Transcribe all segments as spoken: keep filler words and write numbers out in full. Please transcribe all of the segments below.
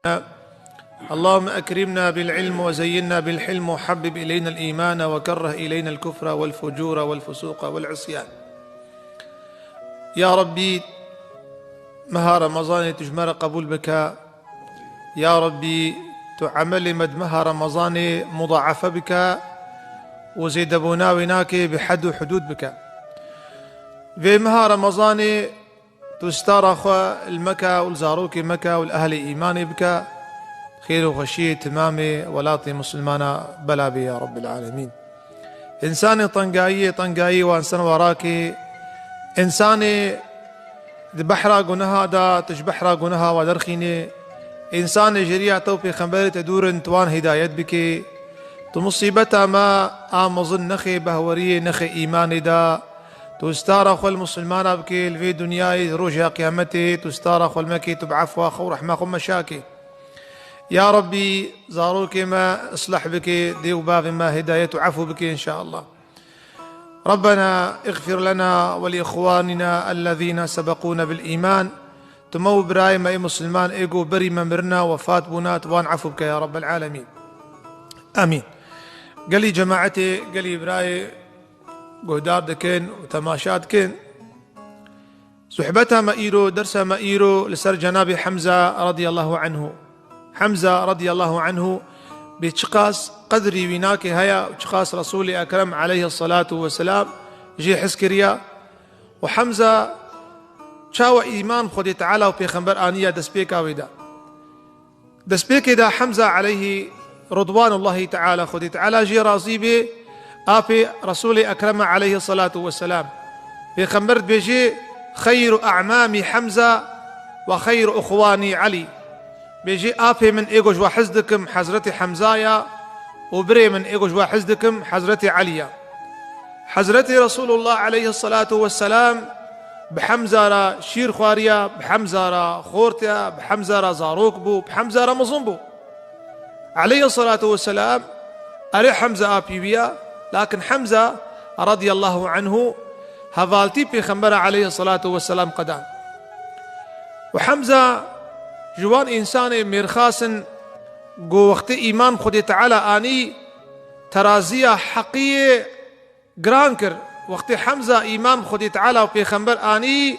اللهم أكرمنا بالعلم وزينا بالحلم وحبب إلينا الإيمان وكره إلينا الكفر والفجور والفسوق والعصيان. Ya Rabbî, meha Remezanê tu ji me re qebûl bike. Ya Rabbî, tu emelê me di meha Remezanê mudaafe bike û zêdebûna wê nake bi hed û hudûd bike. Vê meha Remezanê tu stara xwe li me ke û li zarokê me ke û li ehlê îmanê bike, xêr û xweşiyê timamê welatê misilmana bela bê ya Rabbil Alemîn. Însanê tengayiyê, tengayî wan ser we rakê. Însanê di behra guneha de, tu ji behra guneha we derxînê. Însanê ji riya te û pêxemberê te dûr in, tu wan hidayet bikê. Tu musîbeta me a mezin nexê behweriyê, nexê îmanê de. Tu stara xwe li misilmana bikê, li vê dinyayê, rojê qiyametê, tu stara xwe li me kê, tu bi efwa xwe û rehma xwe meşakê. Ya Rabbî, zarokê me islah bike, dê û bavê me hidayet û efû bike, inşallah. ربنا اغفر لنا ولإخواننا الذين سبقونا بالإيمان. Tu me û birayê me ê misilman ê ku berî me mirina, wefat bûna, tu wan efû bike ya Rabbel Alemîn. Amîn. Gelî cemaetê, gelî birayê guhdar dikin û temaşa dikin. Sohbeta me îro, dersa me îro li ser Cenabê Hemza radiyallahu anhu. Hemza radiyallahu anhu bi çiqas qedrî wî nake heye û çiqas Resûlê Ekrem aleyhissalatu vesselam jê hez kiriya. Û Hemza çawa îman Xwedê Teala û Pêxember aniye destpêka wê de. Destpêkê de Hemza aleyhî ridwanullahî teala, Xwedê Teala jê razî bê, apê Resûlê Ekrem e aleyhissalatu vesselam. Pêxember dibêjê, "Xeyru a'mamî Hemza ve xeyru ixwanî Elî." Bêjê, "Apê min ê ku ji we hez dikim Hezretê Hemza ya û birê min ê ku ji we hez dikim Hezretê Elî ya." Hezretê Resûlullah aleyhissalatu vesselam bi Hemza re şîr xwariya, bi Hemza re xort e, bi Hemza re zarok bû, bi Hemza re mezin bû. Aleyhissalatu vesselam, erê Hemza apî wî ye, lakin Hemza radiyallahu anhu hevaltî Pêxembera aleyhissalatu vesselam qedan. Û Hemza ji wan însanê mêrxas in ku wextê îman Xwedê Teala anî, teraziya heqiyê giran kir. Wextê Hemza îman Xwedê Teala û Pêxember anî,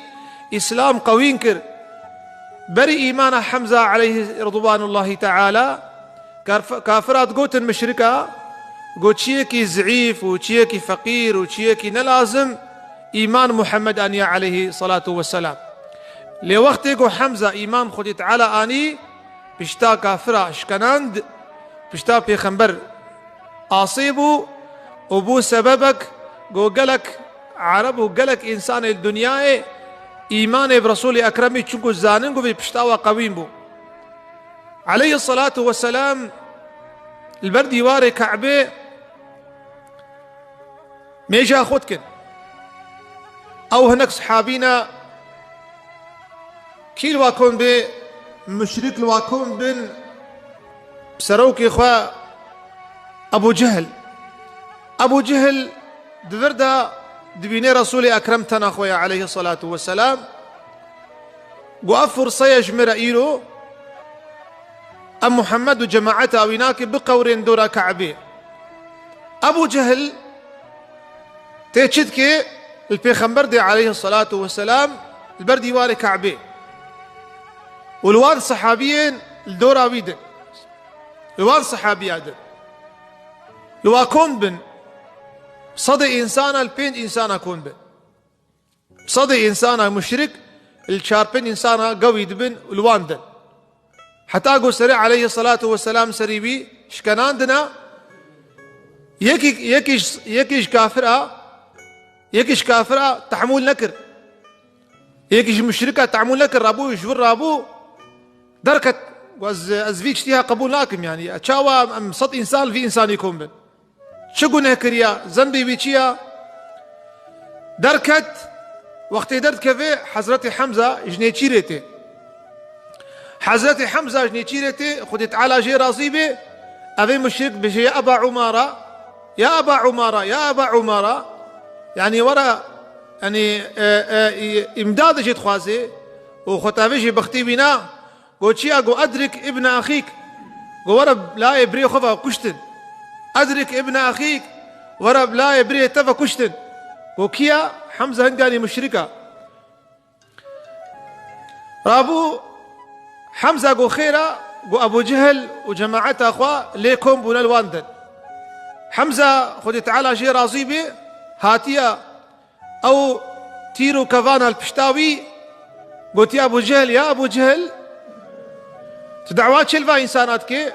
Îslam qewîn kir. Berî îmana Hemza aleyhî ridwanullahî teala, karf-, kafira digotin muşrika, got çiyekî zeîf û çiyekî feqîr û çiyekî nelazim îman Muhammed aniye aleyhî salatu vesselam. Lê wextê ku Hemza îman Xwedê Teala anî, pişta kafira şkenand, pişta Pêxember asê bû û bû sebebek ku gelek Ereb û gelek însanê li dinyayê îmanê bi Resûlê Ekremî, çunku zanin ku vê pişta we qewîn bû. Aleyhissalatu vesselam li ber dîwarê Ke'bê mêja xwe dikin. Ew hinek sihabî ne, kî li wa kom bê? Muşrik li wa kom bin, serokê xwe Ebu Cehil. Ebu Cehil di vir de dibîne Resûlê Ekrem tena xwe ye aleyhissalatu vesselam. Got, ev furseye ji min re îro, em Muhammed û cemaeta wî nake biqewrên dora Ke'bê. Ebu Cehil tê çi dike? Li Pêxember dê aleyhissalatu vesselam li ber dîwarê Ke'bê. Û li wan sehabiyên li dora wî din. Li wan sehabiya din. Li wa kom bin. Sedê însana li pênc însana kom bin. Sedê însana muşrik li çar pênc însana gewî dibin û li wan din. Heta ku serê aleyhissalatu vesselam serî wî şkenandina, yekî, yekî, yekî ji kafira, yekî ji kafira tehmûl nekir. Yekî ji muşrika tehmûl nekir, rabû ji vir rabû, derket, got, ez, ez vî tiştî ha qebûl nakim, yanî, çawa em sed însan li vî însanî kom bin? Çi guneh kiriya? Zembê wî çi ya? Derket, wextê derdikeve, Hezretê Hemza ji nêçîrê tê. Hezretê Hemza ji nêçîrê tê, Xwedê Teala jê razî bê, evê muşrik bêje, "Ya Eba Umara, ya Eba Umara, ya Eba Umara." Yanî were, yanî, e, e, î-, îmdadê jê dixwaze û xwe tevê jê bextê wîna. Go çiya? Go edrik ibne axîk. Go were layê birê xwe ve kuştin. Edrik ibne axîk. Were layê birê te ve kuştin. Go kîya? Hemza hinganî muşrika. Rabû Hemza go xêra, go Ebû Cehil û cemaeta xwe lê kom bûne li wan der. Hemza, Xwedê Teala jê razî bê, hatiye ew tîr û kevana li pişta wî, gotiye Ebû Cehil, ya Ebû Cehil, tu dawa çi li va însana dikê?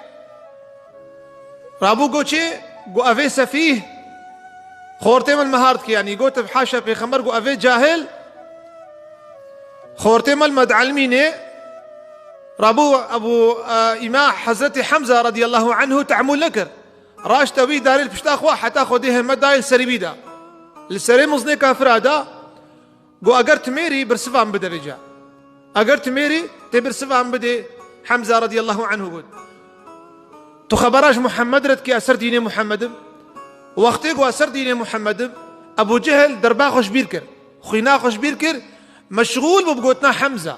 Rabû go çi? Go evê sefîh xortê min mehar dike, yanî gotiv haşa pêxember, go evê cahil xortê min me dielimînê. Rabû Ebû, e, îma Hezretî Hemza radiyallahu anhu tehmûl nekir. Raşte wî darê li pişta xwe heta Xwedê heme dayê li serê wî da. Li serê mizinê kafira da. Go eger tu mêrî, birsiva min bide vêca. Eger tu mêrî, tê birsiva min bidê. Hemza radiyallahu anhu got, tu xebera ji Muhammed re dikî, ez ser dînê Muhammed im? Wextê ku ez ser dînê Muhammed im, Ebû Cehil derba xwe ji bîr kir. Xwîna xwe ji bîr kir, meşxûl bû bi gotina Hemza.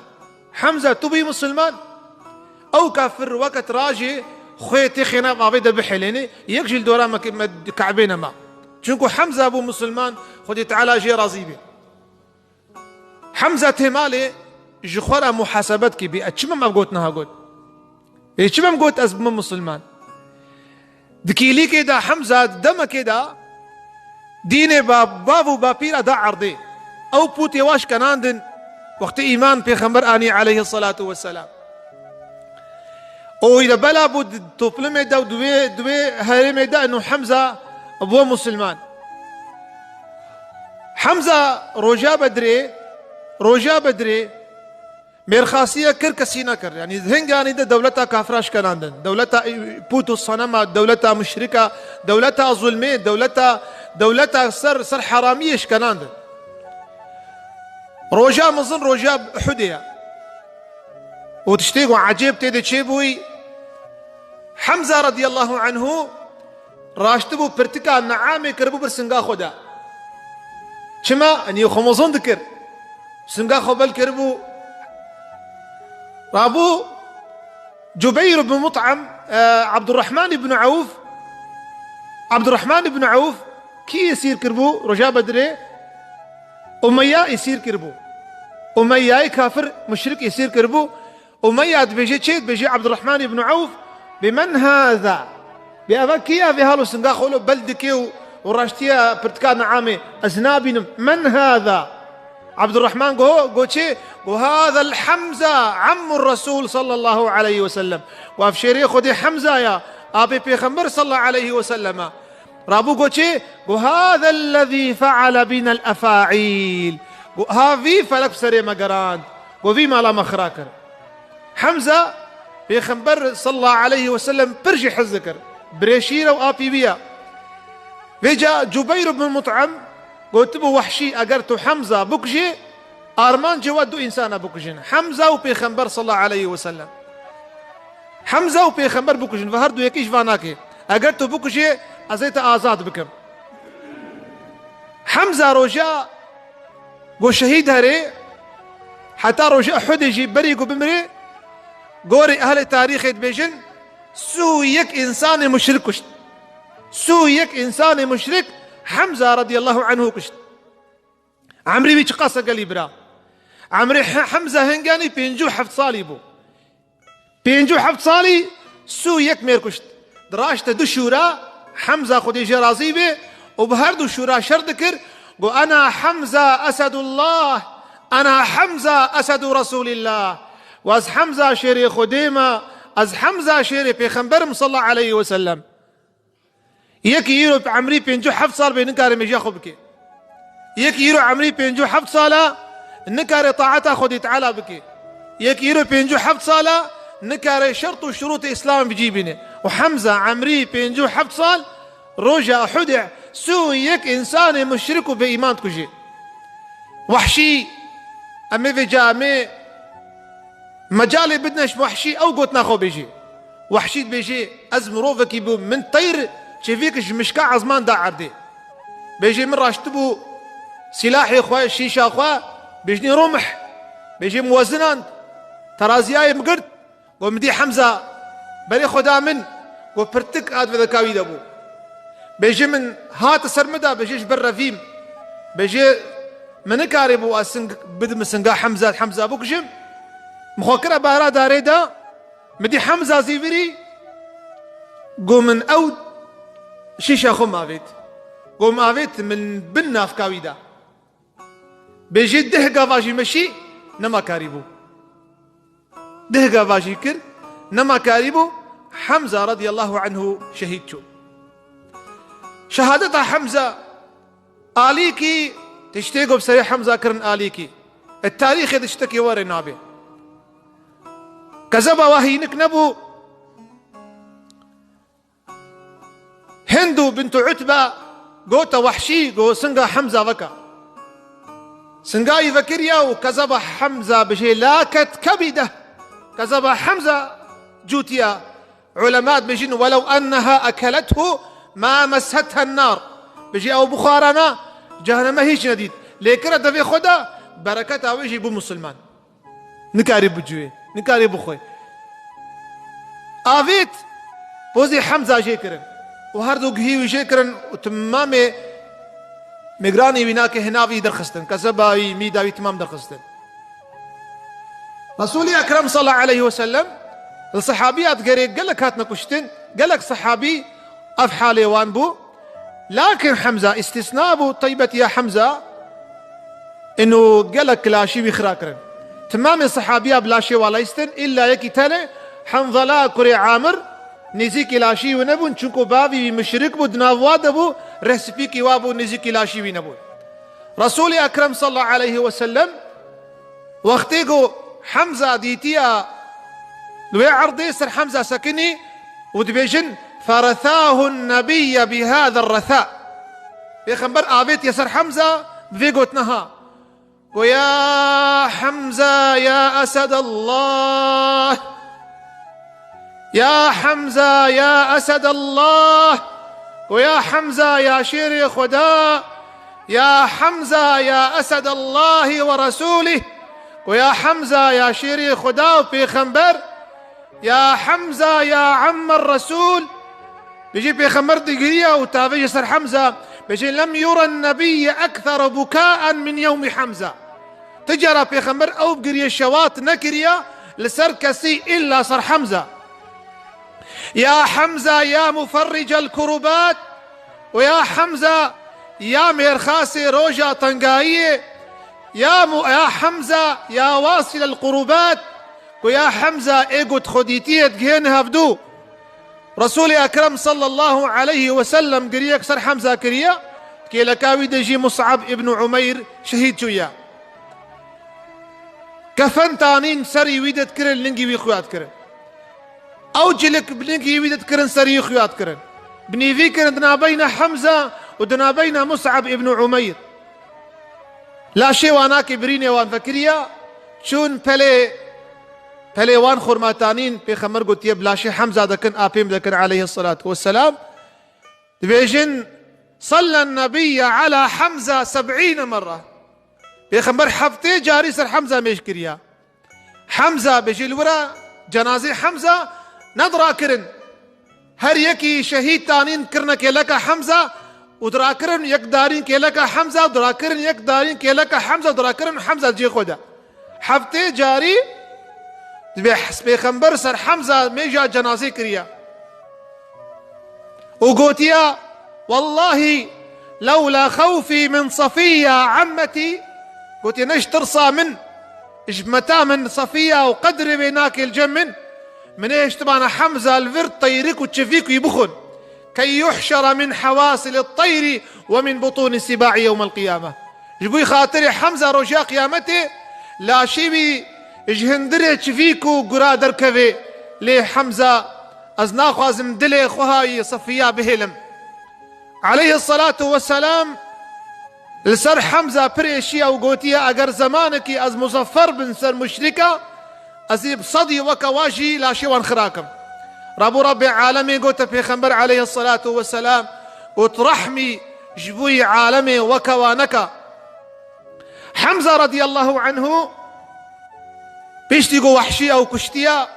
Hemza, tu bûyî misilman? Ew kafir weke tirajê xwê tê xêna avê de bihêlênê, yek jî li dora me, me Kaebê nema. Çunku Hemza bû misilman, Xwedê Teala jê razî bê. Hemza tê malê ji xwe re muhasebe dikî, bê ez çima me ev got niha got? Bê çima me got ez bim misilman? Di kîlîkê de Hemza di demekê de dînê ba-, bav û bapîra da erdê. Ew pûtê wa şkenandin wextê îman pêxember anî aleyhisselatu vesselam. Û wî de bela bû di toplumê de û di wê, di wê herêmê de û Hemza bû misilman. Hemza roja Bedrê, roja Bedrê mêrxasiye kir, kesî nekir. Yanî hinganî de dewleta kafira şkenandin. Dewleta pût û senema, dewleta muşrika, dewleta zulmê, dewleta, dewleta ser, ser heramiyê şkenandin. Roja mezin roja Uhudê ye. Û tiştê ku ecêb tê de çêbûyî, Hemza radiyallahu anhu raştibû pirtika neamê kiribû bir singa xwe de. Çima? Enî xwe mezin dikir. Singa xwe bel kiribû. Rabû Cubeyr ibn Mut'im, e, Abdurrahman ibn Awf, Abdurrahman ibn Awf kî esîr kiribû roja Bedrê? Umeyya esîr kiribû. Umeyyayê kafir, muşrik esîr kiribû. Umeyya dibêje çê? Dibêje Abdurrahman ibn Awf, bi men haza? Bi eva kî ye? Vê halo singa xwe lo bel dike û, û raştiya pirtika neamê. Ez nabînim. Men haza? Abdurrahman go, go çi? Go, "Hazel Hemza, ammur Resul sallallahu aleyhi ve sellem." Go, "Ev şêrê Xwedê Hemza ya, apê Pêxember sallallahu aleyhi ve sellem a." Rabû go çi? Go, "Hazel lezî feale bînel efa'îl." Go, "Ha vî felek bi serê me gerand. Go, vî mala me xira kir." Hemza, Pêxember sallallahu aleyhi ve sellem pir jî hez dikir. Birê şîr e û apî wî ye. Vêca Cubeyr ibn Mut'im gotibû, Wehşî, eger tu Hemza bikujê, armancê we du însana bikujin. Hemza û Pêxember sallallahu aleyhi ve sellem. Hemza û Pêxember bikujin ve her du yekî ji van nake. Eger tu bikujê, ez ê te azad bikim. Hemza roja ku şehîd herê, heta roja Uhudê jî berî ku bimirê, gorî ehlê tarîxê dibêjin, sî û yek însanê muşrik kuşt. Sî û yek însanê muşrik Hemza radiyallahu anhu kuşt. Emrê wî çiqas e gelî bira? Emrê He-, Hemza hinganî pêncî û heft salî bû. Pêncî û heft salî sî û yek mêr kuşt. Diraşte du şûra, Hemza Xwedê jê razî bê, û bi her du şûra şer dikir, got, "Ena Hemza Esedullah, ena Hemza Esedu Resulillah." Û ez Hemza şêrê Xwedê me, ez Hemza şêrê Pêxember im sallallahu aleyhi ve sellem. Yekî îro emrî pêncî û heft sal bê, nikare mêjiya xwe bike. Yekî îro emrî pêncî û heft sal e, nikare taeta Xwedê Teala bike. Yekî îro pêncî û heft sal e, nikare şert û şurûtê Îslam bi cî bîne. Û Hemza emrî pêncî û heft sal, roja Uhudê sî û yek însanê muşrik û bêîman dikujê. Wehşî, em ê vêca, em ê mecalê bidine ji Wehşî, ew gotina xwe bêjê. Wehşî dibêjê, "Ez mirovekî bûm, min teyr çêviyek ji mişka ezman da erdê." Bêjê, "Min raştibû sîlahê xwe, şîşa xwe, bêjnî rumh, bêjê min wezinan, teraziyayê min girt, Go min dî Hemza berê xwe da min, go pirtik a di vê deka wî de bû. Bêjê min hate ser min de, bêjê ji ber revîm. Bêjê min nikarîbû a sing bidim singa Hemza, Hemza bikujim. Min xwe kira bara darê de, min dî Hemza zîvirî, go min ew şîşa xwe min avêt. Go min avêt min bin navka wî de. Bêjê deh gava jî meşî, nema karîbû. Deh gava jî kir, nema karîbû. Hemza radiyallahu anhu şehîd çû. Şehadeta Hemza alîkî tiştê ku bi serê Hemza kirin alîkî. E, tarîxê de tiştekî were nabe. Kezeba wa hînik nebû. Hindu bintu Utbe gote Wehşî, go singa Hemza veke. Singa wî vekiriya û kezeba Hemza bijê laket kebîdeh. Kezeba Hemza cûtiya. Ulema dibêjin, "Welew enneha ekelethu ma messethen nar." Bijê ew bixwarana, cehenneme hîç nedît. Lê kire devê xwe de, bereketa wê jî bû musulman. Nikarî bicûyê, nikarî bixwe. Avêt pozê Hemza jê kirin û her du gihî wî jê kirin û timamê mêgranê wî nake hinavî derxistin, kezeba wî, mîda wî timam derxistin. Resûlê Ekrem sallallahu aleyhi ve sellem li sehabî ya digerê gelek hatine kuştin, gelek sehabî ev halê wan bû. Lakin Hemza îstîsna bû, teybet ya Hemza, ino gelek laşî wî xira kirin. Timamê sehabî ya bi laşê wa leyistin, îlla yekî tenê Henzela kurê Amir nêzîkî laşî wî nebûn, çunku bavî wî muşrik bû, di nav wa de bû, rehsipîkî wa bû, nêzîkî laşî wî nebûn. Resûlê Ekrem sallallahu aleyhi ve sellem wextê ku Hemza dîtiya li wê erdê, ser Hemza sekinî û dibêjin, "Ferethahu nebiyye bihâzerrethâ." Pêxember avêtiye ser Hemza bi vê gotina ha. Go ya Hemza ya Esedallah. Ya Hemza ya Esedallah. Go ya Hemza ya şêrê Xweda. Ya Hemza ya Esedallahi ve Resûlih. Go ya Hemza ya şêrê Xweda û pêxember. Ya Hemza ya emmer Resûl. Bijî pêxember digiriya û tavêje ser Hemza. Bijî lem yura nebiyye ekthera bukaen min yewmî Hemza. Ti cara pêxember ew giriye şewat nekiriya li ser kesî îlla ser Hemza. Ya Hemza ya muferricel kurubat û ya Hemza ya mêrxasê roja tengayiyê, ya mu-, ya Hemza ya wasilel kurubat, ku ya Hemza ê ku di xwedîtiyê digihên hevdû. Resûlê Ekrem sallallahu aleyhi ve sellem giriyek ser Hemza kiriye, kêleka wî de jî Mus'ab ibn Umeyr şehîd çûye. Kefen tanîn serî wî de dikirin, lingî wî xuya dikirin. Ew cilik bi lingî wî de dikirin, serî wî xuya dikirin. Bi nîvî kirin di navbeyna Hemza û di navbeyna Mus'ab ibn Umeyr. Laşê wan a ke birînê wan vekiriya, çûn pelê, pelê wan xurma tanîn, pêxember gotiye bi laşê Hemza dekin, apêm dekin aleyhisselatu vesselam. Dibêjin, "Sallen nebiyye ala Hemza seb'îne merre." Pêxember heftê carî ser Hemza mêj kiriya. Hemza bêjî li wira cenazê Hemza nedirakirin. Her yekî şehîd tanîn kirine kêleka Hemza û dirakirin yek darîn kêleka Hemza û dirakirin yek darîn kêleka Hemza û dirakirin Hemza cihê xwe de. Heftê carî dibê pêxember ser Hemza mêja cenazê kiriya. û gotiya, "Wellahî lewla xewfî min Sefiyya emmetî", gotiye, "Ne ji tirsa min, ji meta min Sefiyya û qedrê wê nake li cem min, min ê hiştibana Hemza li vir teyrik û çivîk wî bixwin. Key yuhşera min hewasilî teyri ve min butûnî siba'î yewmel qiyame." Ji bo xatirê Hemza roja qiyametê laşê wî ji hindirê çivîk û gura derkeve, lê Hemza Ez naxwazim dilê xwe hayî Sefiya bihêlim. Aleyhisselatu vesselam li ser Hemza pir êşiya û gotiye, eger zemanekî ez muzeffer bin ser muşrika, ez ê bi sedî weke wa jî laşê wan xira kim. Rabû Rabbê alemê gote Pêxember aleyhisselatu vesselam, got, rehmî ji bo yî alemê weke wa neka. Hemza radiyallahu anhu piştî ku Wehşî ew kuştiya,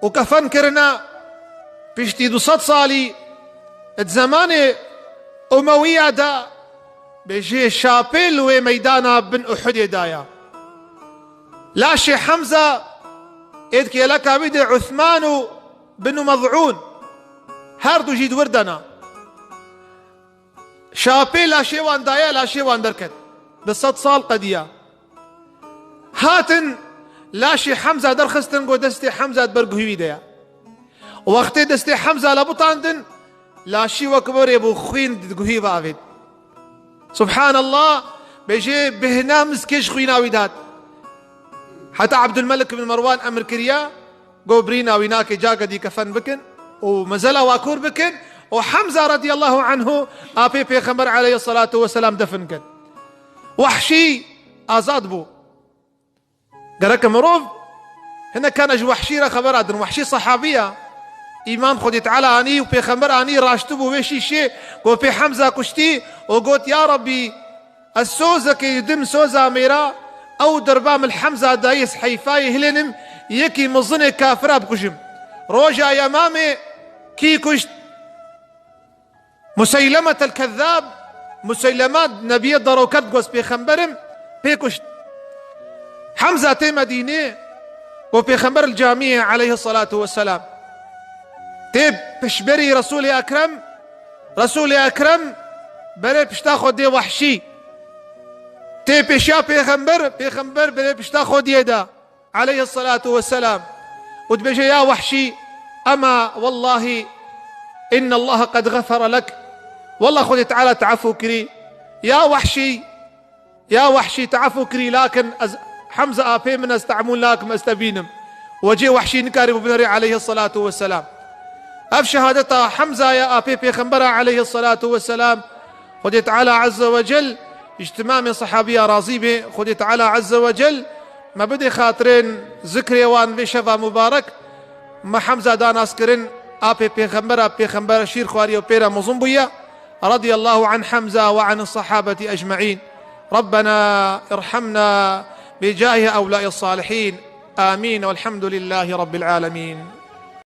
û kefen kirine. Piştî du sed salî di zemanê Umewiya de bêjê şapê li wê meydana bin Uhudê daya. Laşê Hemza ê di kêleka wî de Uthman û bin û Mez'ûn her du jî di wir de ne. Şapê laşê wan daye, laşê wan derket. Bi sed sal qediya. Hatin laşê Hemza derxistin, got destê Hemza di ber guhî wî de ye. Wextê destê Hemza le butandin, laşî wek berê bû, xwîn di guhî ve avêt. Subhanallah, bêjê bêhna miskê ji xwîna wî dihat. Heta Abdulmelik bin Merwan emir kiriye, got birîna wî nake cagedî kefen bikin û mezela wa kûr bikin û Hemza radiyallahu anhu apê Pêxember aleyhissalatu vesselam defin kin. Wahşî azad bû. Gereke mirov hinek kana ji Wahşî re xebera din. Wahşî sehabî ya. Îman Xwedê Teala anî û Pêxember anî, raştibû wê şîşê, got pê Hemza kuştî û got, ya Rabbî, ez sozekê didim soza mêra, ew derba min li Hemza dayî, ez heyfayê hilênim, yekî mizinê kafira bikujim. Roja Yemamê kî kuşt? Museylemet el-Kezzab, Museylema nebiye derewkert, got pêxemberim, pê kuşt. Hemza tê Medînê, got pêxember li camiyê aleyhissalatu vesselam. Tê pişberî Resûlê Ekrem, Resûlê Ekrem berê pişta xwe dê Wahşî. Tê pêşiya pêxember, pêxember berê pişta xwe diyê de. Aleyhissalatu vesselam. Û dibêje, ya Wahşî, ema wellahî innallaha qed xefere lek. Wallah Xwedê Teala te efû kirî. Ya Wahşî, ya Wahşî, te efû kirî, lakin ez Hemza apê min ez temûl nakim, ez te bînim. Wecê Wahşî nikarî bû binêrê aleyhissalatu vesselam. Ev şehadeta Hemza ya apê Pêxembera aleyhissalatu vesselam. Xwedê Teala Azze ve Cel ji timamê sehabiya razî be. Xwedê Teala Azze ve Cel me bide xatirên zikrê wan vê şeva mubarek. Me Hemza da nas kirin, apê Pêxembera, Pêxember şîr xwariye û pê re mezin bûye. Radiyallahu an Hemza ve an sahabeti ecmaîn. Rabbena irhamna bi cahi evlâi salihîn. Amîn. Velhamdülillâhi Rabbil âlemîn.